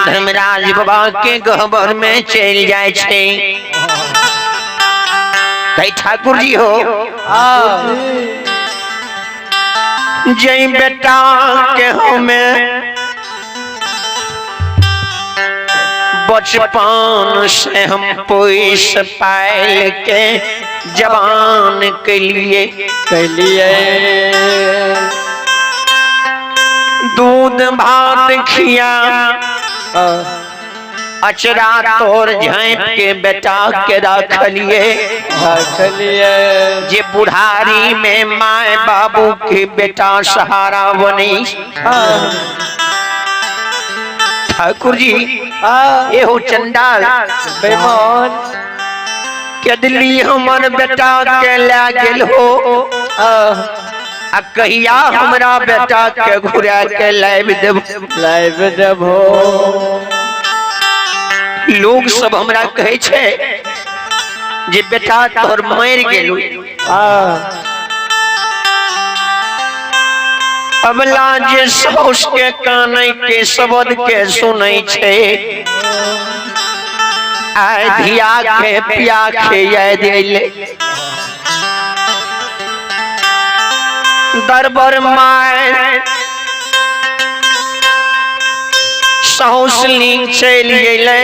धर्मराज बाबा के गहबर में चल जाए छे। कई ठाकुर जी हो जय बेटा के हमें बचपन से हम पोस पायल के जवान के लिए दूध भात खिया अचरा तोर झाँप के बेटा के रखलिए जे बुढ़ारी में माए बाबू के बेटा सहारा बनी। ठाकुर जी ये हो चंडाल बेमान केदली हमर बेटा के ला गेल हो आ कहिया हमरा बेटा के घुरा के लाइब देब लाइब देबो। लोग सब हमरा कहे छे जे बेटा तोहर मर गेल। अबला जे साउस के कानै के शब्द के सुनै छे आय धिया के पिया के याद अइले दरबार my sauce लिंग चलि गेलै।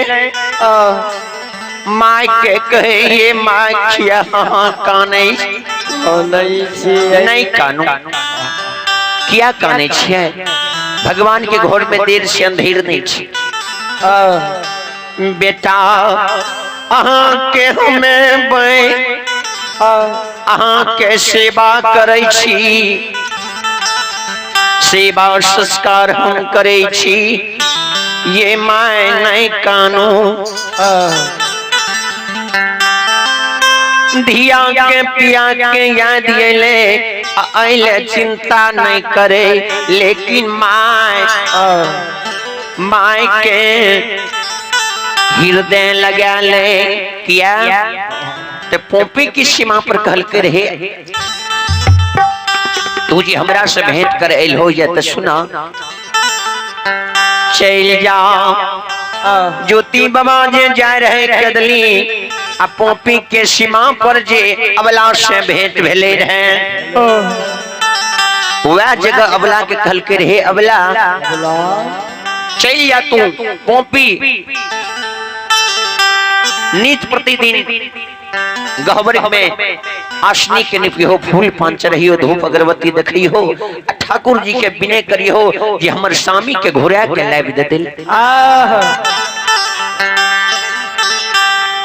My के कहे ये my किया हाँ कानै नहीं कानू किया कानै छियै। भगवान के घर में देर से अंधेर नहीं छी। बेटा अहाँ के हमें अहाँ के सेवा करै छी, सेवा संस्कार हम करै छी, ये my नहीं कानू। धिया के पिया के याद अइले अइले चिंता नहीं करे, लेकिन my my के हृदय लगा ले। किया ते पोपी की सीमा पर कहल के रहे तू जी हमरा से भेंट कर अइल हो या तो सुना चल जा। ज्योति बाबा जे जा रहे कदली आ पोपी के सीमा पर जे अबला से भेंट भेले रहे वह जगह अबला के कहल के रहे अबला चल जा तू पोपी नित प्रतिदिन गहबर में आसनी के निपियो फूल पान चढ़ियो धूप अगरबत्ती देखियो ठाकुर जी के विनय करियो जे हमर स्वामी के घुरा के लाइब देते।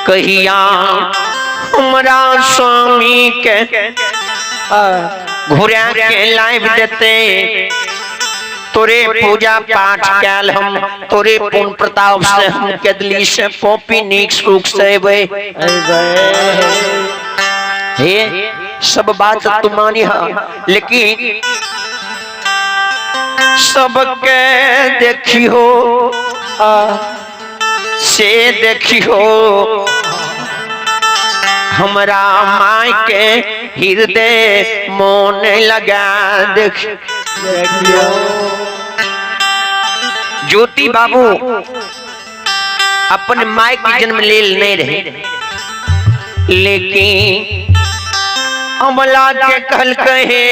कहिया हमरा स्वामी के घुरा के लाइब देते, तोरे पूजा पाठ कैल हम तोरे पुण्य प्रताप से हम केदली से पोपी नीक सुख से अबै। हे सब बात तू मानी हा, लेकिन सबके देखियो से देखियो हमरा my के हृदय मोन लगा देख देखियो। ज्योति बाबू अपन my के जन्म लेल नहीं रहे, लेकिन अमला के कहल कहे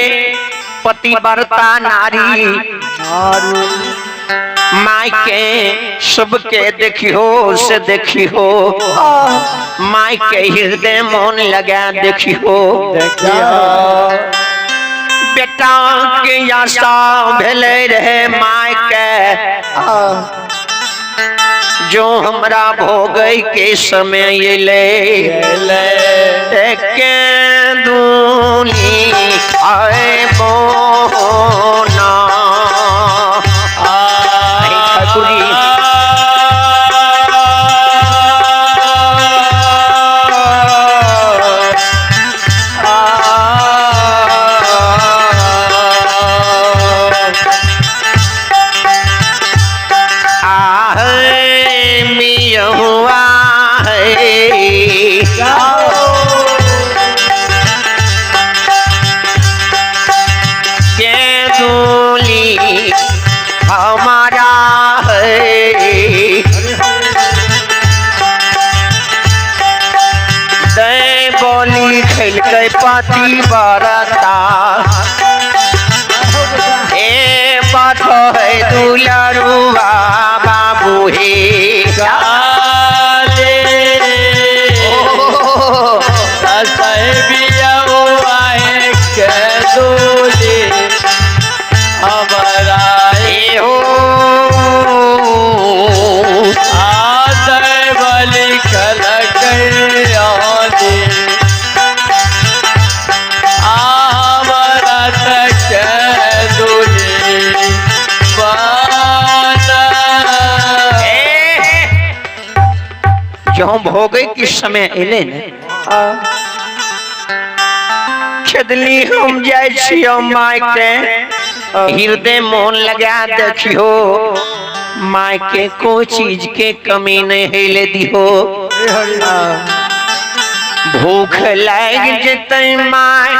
पतिव्रता नारी my के सबके देखियो से देखियो my के हृदय मन लगा देखियो। बेटा के आशा भेले रहे my के जो हमरा भोगै के समय अइले के दूनी आए मोना। ठाकुर जी के दूली हमारा है पतिव्रता ए बात है दुलरुआ बाबू हे काले ओ, साहेबिया वो आए के दूली हमारा ए हो आदय बलि कलक आदि हमारा तक दूली बाना ए, जो हम भोगे के समय एले ने खेदली हम जाइ छियो माय के हृदय मोन लगा देखियो माय के कोई चीज के कमी नहीं हेले दिहो। भूख लाग जतै माय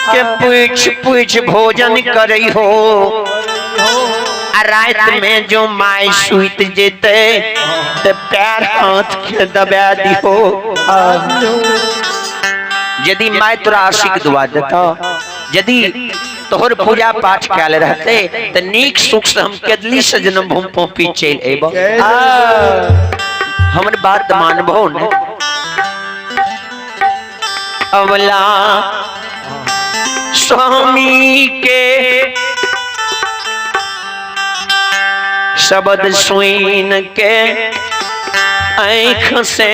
के पूछ पूछ भोजन करै हो आ रात में जो माय सुत जेतै ते पैर हाथ के दबा दिहो। यदि माय तोरा आशिक दुआ देता, यदि तोहर पूजा पाठ कयल रहते त नीक सुख से हम केदली से जन्म भूमि पहुंची चलि अयबो। हमर बात मानबो ने। अवला स्वामी के शब्द सुन के आँख से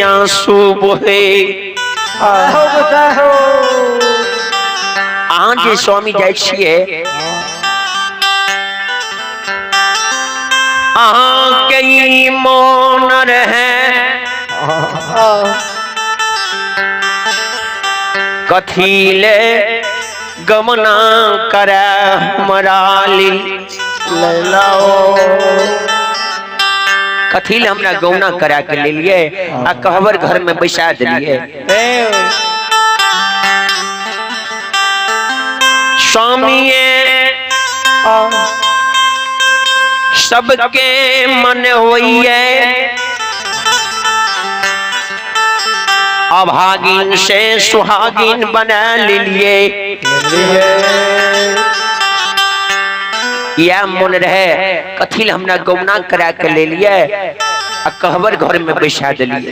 आंसू बहे। अहाँ जे स्वामी जाइ छियै अहाँ के ई मोन रहे कथी ले गमना करे हमरा लेल कथी ले हमरा गौना करा के लेलिए आ कहबर घर में बैसा देलिए। स्वामी सबके मन होइए अभागिन से सुहागिन बना लेलिए। यह मन रहे कथी ले हमरा गौना करा के लेलिए आ कहबर घर में बैसा देलिए।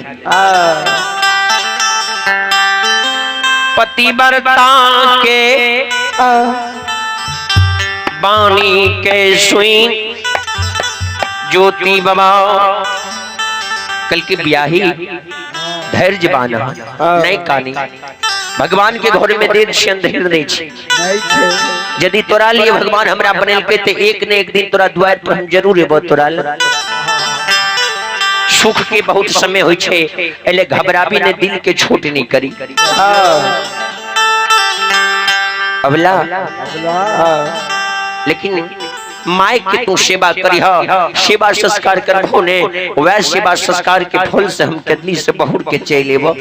पतिव्रता के बानी के सुई ज्योति बाबा कल के ब्याही धैर्य बाना नहीं कानी भगवान के घर में देर से अंधेर नहीं छे। यदि तोरा लिए भगवान हमरा बनेलकै ते एक ने एक दिन तोरा द्वार पर हम जरूर एबो तोरा ल। सुख के बहुत समय होय छे एले घबराबी ने दिल के छोट नहीं करी। अबला लेकिन my के तू सेवा करी हा, सेवा संस्कार करबो ने वह सेवा संस्कार के फल से हम कदली से बहुर के चल एबो।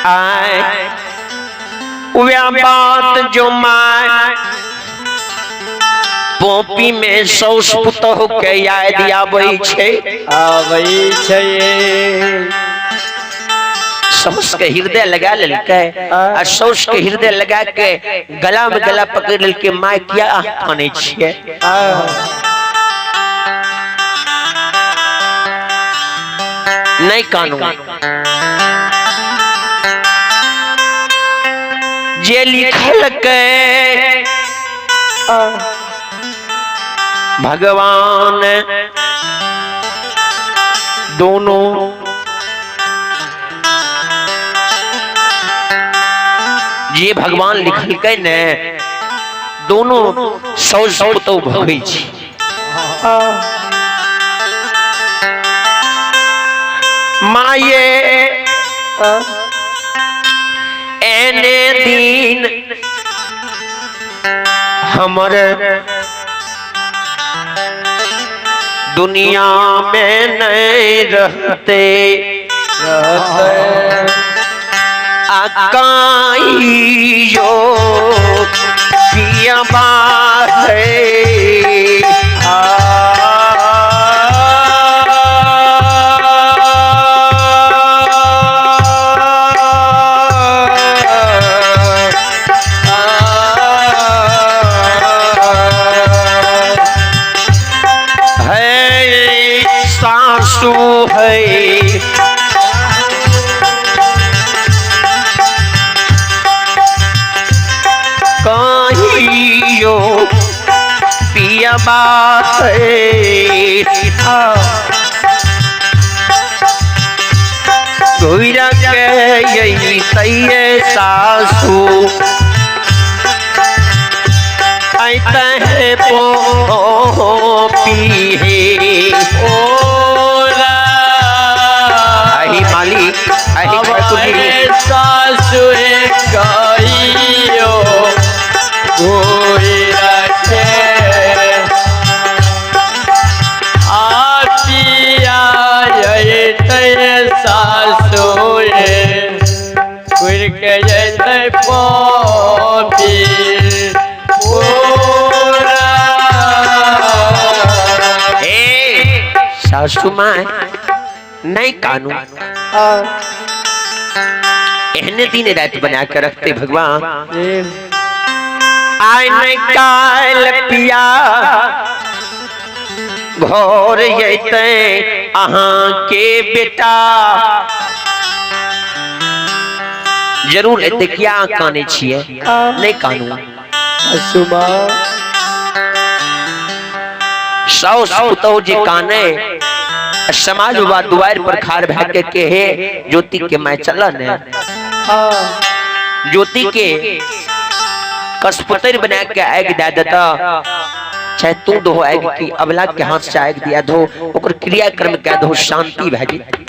आए वह बात जो my Poppy में सौस पुतोह के याद आबै छे आबै छै। सौस के हृदय लगा लेलकै आ सौस के हृदय लगा के गला में गला पकड़ लेलकै my किया आने छियै। नहीं कानू जे लिखलकै भगवान दोनों जे भगवान लिखलकै ने दोनों सौ पुतोह भोगै छै। माये एने दिन हमर दुनिया में नहीं रहते आकाइयो किया बात है। सासू है। कहियो पियबा है घुर के यही सासू ऐते पी हे। ओरा अही मालिक अही ठाकुर जी सासु कहियो घुर के आपिया जैते सासु घुर के जैते पपी ओरा। ए सासू माँ नहीं कानू एहने दिन रात बना के रखते भगवान। आय नहीं काल पिया घर जैते अहाँ के बेटा जरूर एते किया काने छिए नहीं कानू। सासू साउस पुतहु जे काने समाज बाबा दुआर पर खार भए के के हे ज्योति के मैं चलन है ज्योति के कसपुतर बना के आग दे देता चाहे तू दो आग की अबला के हाथ से आग दिया दो ओकर क्रियाक्रम कह दो शांति भए जेतै।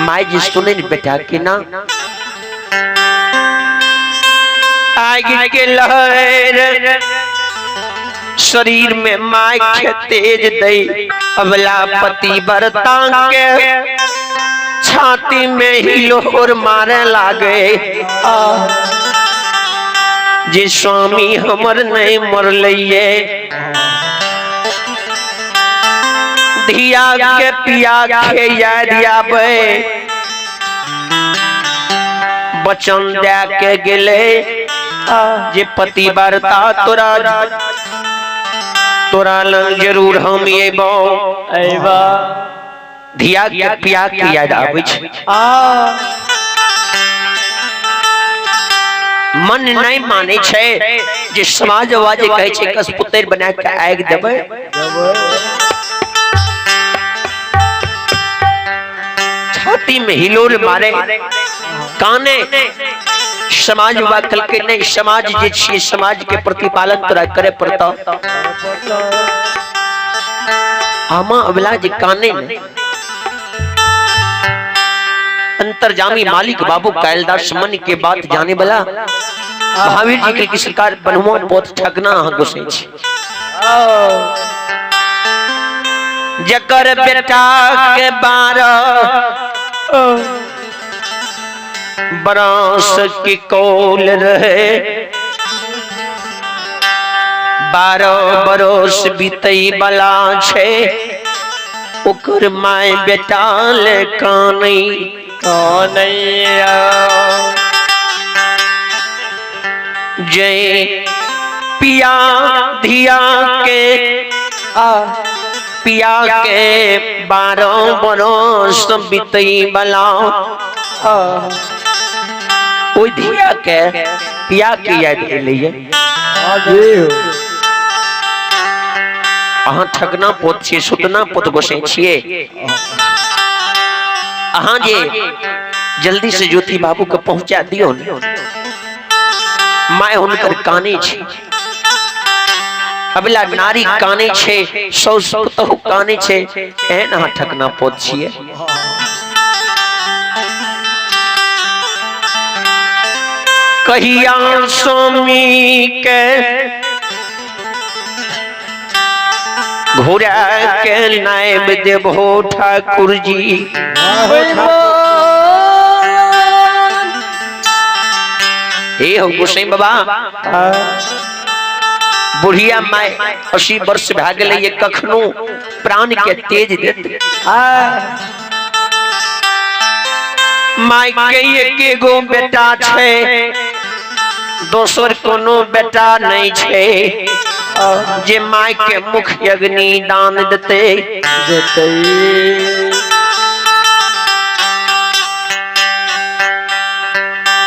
माई जी सुने बेटा के ना आग के लहर शरीर में माई के तेज दई अबला पति बरता के छाती में हिलोर मारे लागे जे स्वामी हमर नहीं मरलैये धिया के पिया के याद आवे वचन दे के गेले जे पति वार्ता तोरा तोरा लंग जरूर हम अयबो। अयबा धिया के पिया के याद आबै छै। मन नहीं माने छै जे समाजवाद जे कहै छै कसपुतर बना के आगि देबै। छाती में हिलोर मारे काने समाजवाद कहलकै नहीं समाज जे छियै समाज के प्रतिपालन तोरा करे पड़तौ। आमा अबला जे काने ने अंतर्जामी मालिक बाबू कालिदास मन के बात जाने वाला महावीर जी के सरकार बनहुआ पोत ठगना अहाँ गोसै छी। जकर बेटा के 12 बरस की कौल रहे 12 बरस बीतै वाला छै ओकर my बेटा ले कानै कानैया जे पिया धिया के पिया के 12 बरस बीतै वाला ओहि धिया के पिया के याद एलैये। अहाँ ठगना पोत छियै सुतना पोत गोसै छियै। अहाँ जे जल्दी से ज्योति बाबू के पहुंचा दियो ने my हुनकर काने छै। अबला नारी काने छै सौ पुतहु काने छै एहन अहाँ ठगना पोत छियै। कहिया स्वामी के घुरा के नायब देबो ठाकुर जी। हे हो गोसाई बाबा बुढ़िया my 80 वर्ष भए गेलै ये कखनो प्राण के तेज देत। My के एक गो बेटा छै दोसर कोनो बेटा नहीं छै। जे my के मुख्य अग्नि दान देते। देतै।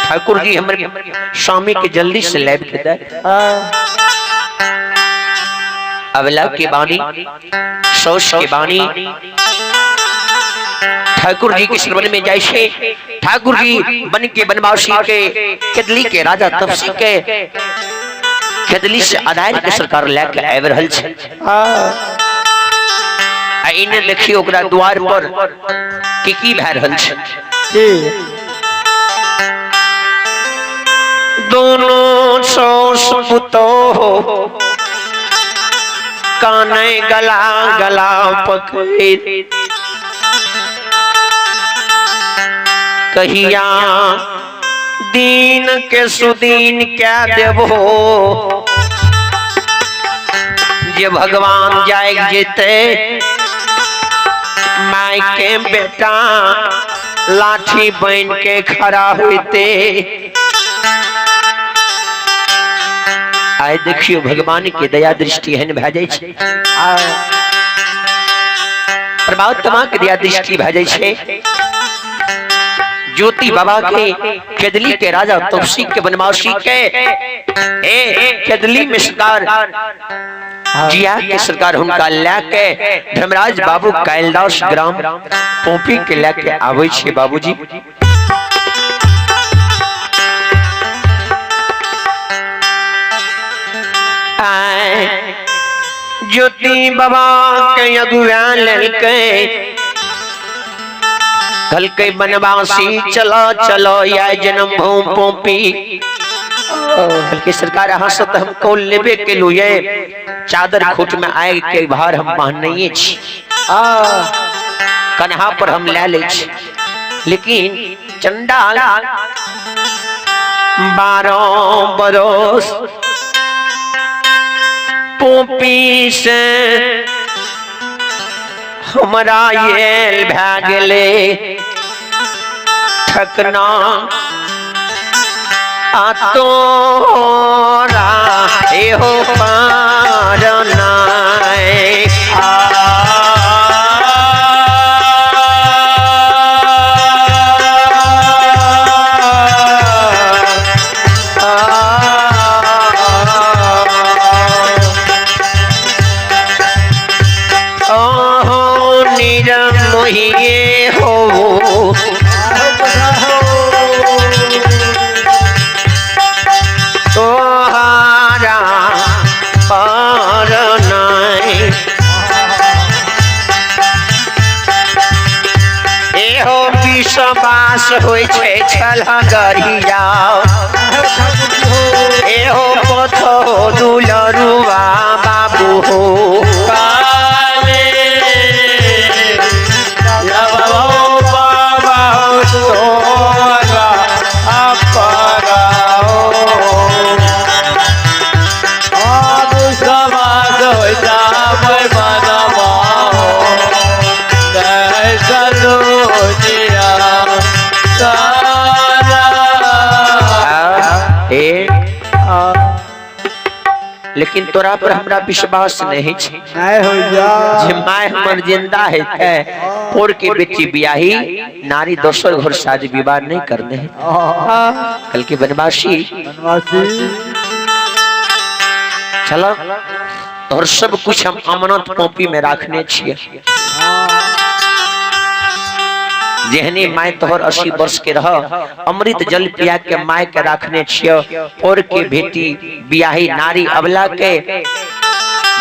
ठाकुर जी हमर स्वामी के जल्दी से लाइव के दे। अवला के बानी, शौच के बानी ठाकुर जी के श्रवण में जाय छे। ठाकुर जी बन के बनवासी के केदली के राजा तपसी के केदली से अदायल के सरकार लए के आबि रहल छे। आ इने देखियो ओकरा द्वार पर की की भए रहल छे। की दोनों सौस पुतोह काने गला गला पकड़ कहिया दीन के सुदीन क्या देबो जे भगवान जाग जेते my के बेटा लाठी बन के खड़ा होते। आए देखियो भगवान के दया दृष्टि एहन भए जाइ छै, परमात्मा के दया दृष्टि भए जाइ छै। ज्योति बाबा के केदली के राजा तपसी के बनवासी के ए केदली में सरकार जिया के सरकार हुनका लए के धर्मराज बाबू कैलदास ग्राम पोपी के लए के आबै छै बाबूजी। आए ज्योति बाबा के अगुआ लेलकै, कहलकै बनवासी चलो चलो या जन्म भूमि पोपी। कहलकै सरकार अहाँ से तऽ हम कौल लेबे केलहुँ ये, चादर खूट में आगि के भार हम बान्हनैये छी, कन्हा पर हम लए लै छी, लेकिन चंडाल 12 बरस पोपी से हमरा येल भए गेलै, ठकना आ तोरा एहो पार नाय। ओहो निरमोहिए हो तोहारा पार नाय। एहो विश्वास होइ छै छलगरिया, एहो पथो दुलरुआ बाबू हो। काले लबो बाबा तोरा अपराओ आब समाज हो जाबै बनवाओ जय सदुनिया सारा। ए लेकिन तोरा पर हमरा विश्वास नहीं छे नहीं हो जा जे my हमर जिंदा है पोर के बेटी बियाही नारी दोसर घर शादी विवाह नहीं करने है। कल के बनवासी बनवासी चलो तोहर सब कुछ हम अमानत कॉपी में रखने छिए। जेहने my तोहर 80 वर्ष के रह अमृत जल पिया के my के रखने छियो, और के बेटी बियाही नारी अबला के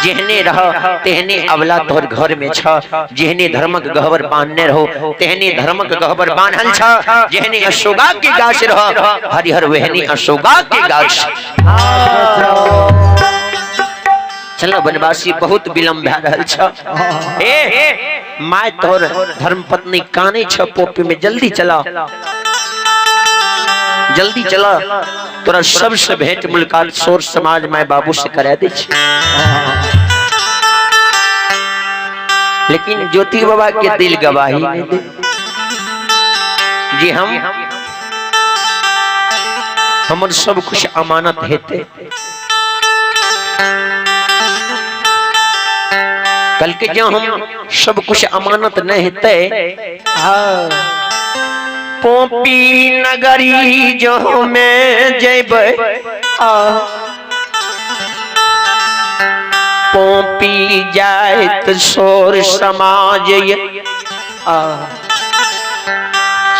जेहने रह तेहने अबला तोहर घर में छ, जेहने धर्मक गहबर बांधने रहो तेहने धर्मक गहबर बांधल छ, जेहने अशोका के गाछ रह हरिहर वेहने अशोका के गाछ। चलो बनवासी बहुत विलम्ब भए रहल छ। ए my तोहर धर्मपत्नी काने छ पोपी में, जल्दी चला जल्दी चला, तोरा सबसे भेंट मुलाकात सोर समाज my बाबू से करा दे छी। लेकिन ज्योति बाबा के दिल गवाही नहीं दे जी हम हमर सब कुछ अमानत हेते। कल के जो हम सब कुछ अमानत नहीं हेतै। हाँ। पोपी नगरी जो में जेबै, पोपी जायत शोर समाज,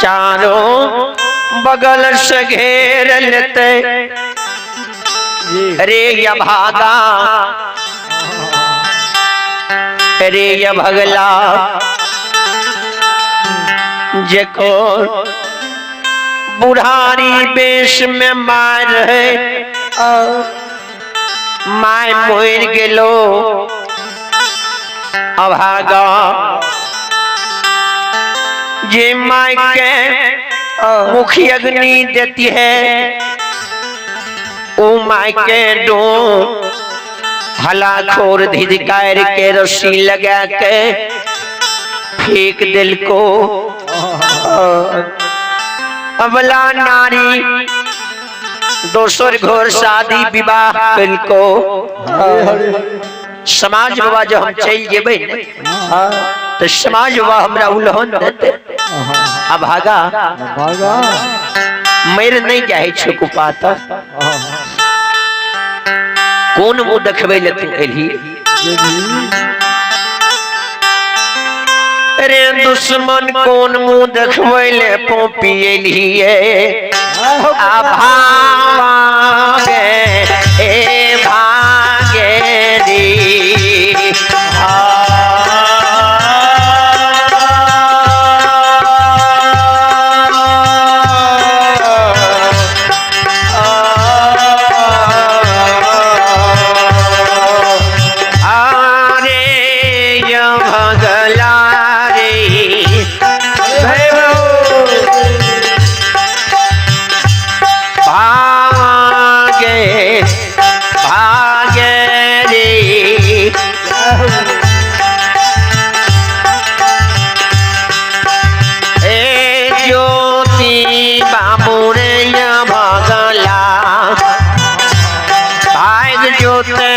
चारों बगल से घेर लेते। रे या भागा, रे या भगला, जेको बुढ़ारी बेश में मार है, my मोर गेलो अभागा। जे my के मुखी अग्नि देती है, ओ my के डो हला खोर धिधकार के रस्सी लगा के फेंक दिल को। अबला नारी दोसर घर शादी विवाह को। समाज बाबा जो हम चल जेबै ने, तो समाज बाबा हमरा उलहन देते। अभागा मर नहीं जाए छो कुपाता, कोन मुंह देखबै ले तू एलही? अरे दुश्मन कोन मुंह देखबै ले पोपी एलही? अभागे ए भागे री। भाग जोते